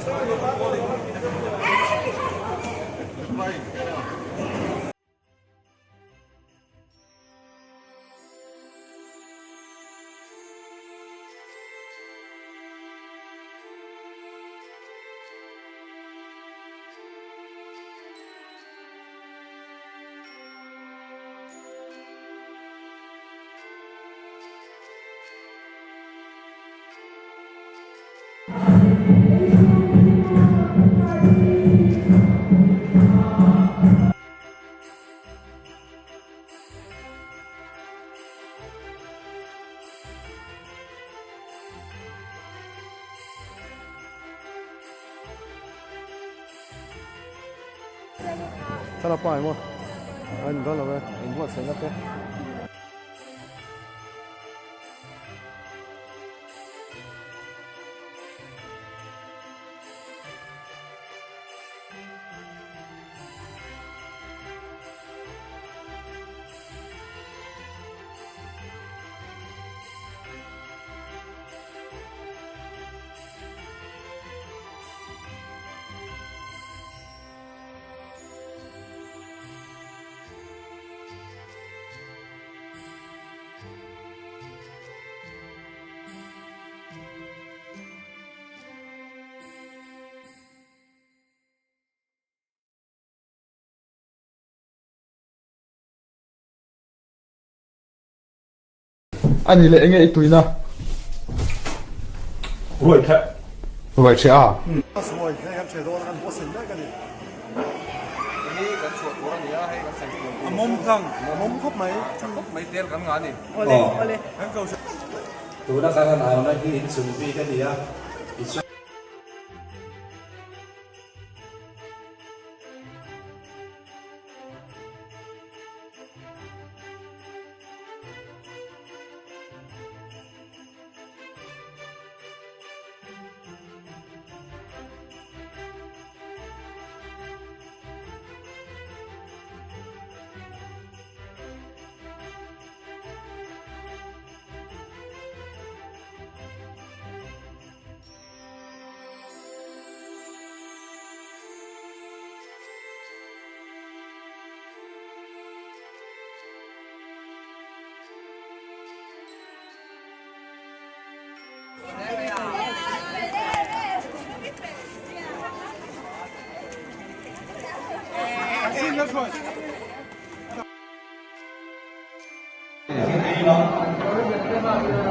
Thlalak pa emaw a ni dawn lo e inbuatsaihna te. A ni leh enge i tuina? Ruai theh. Ruai theh a? Ruai hei kan theh dawn a kan buatsaih mek a ni. Hei kan chhuah tur a ni a, hei kan sawi tur. A mawm tlang, a mawm khawp mai. Tha khawp mai tel kan ngah a ni. Awle, awle. Kan ko. Tuna kan han auna hi inchung bik a ni a, tichuan.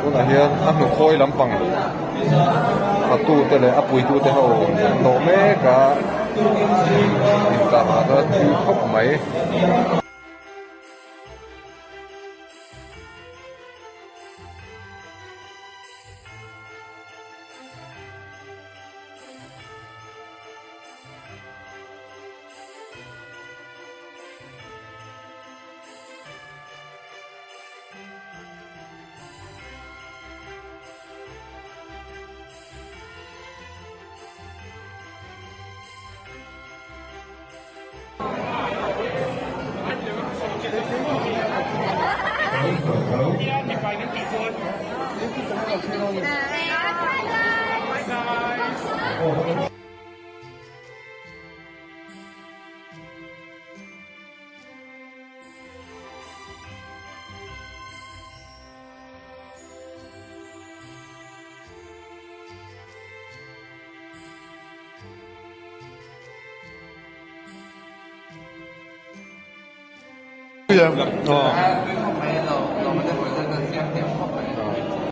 Tunah hian a hnukhawi lampang fatu te leh a puitu te ho an hnawh mek a inkah a thui khawp mai.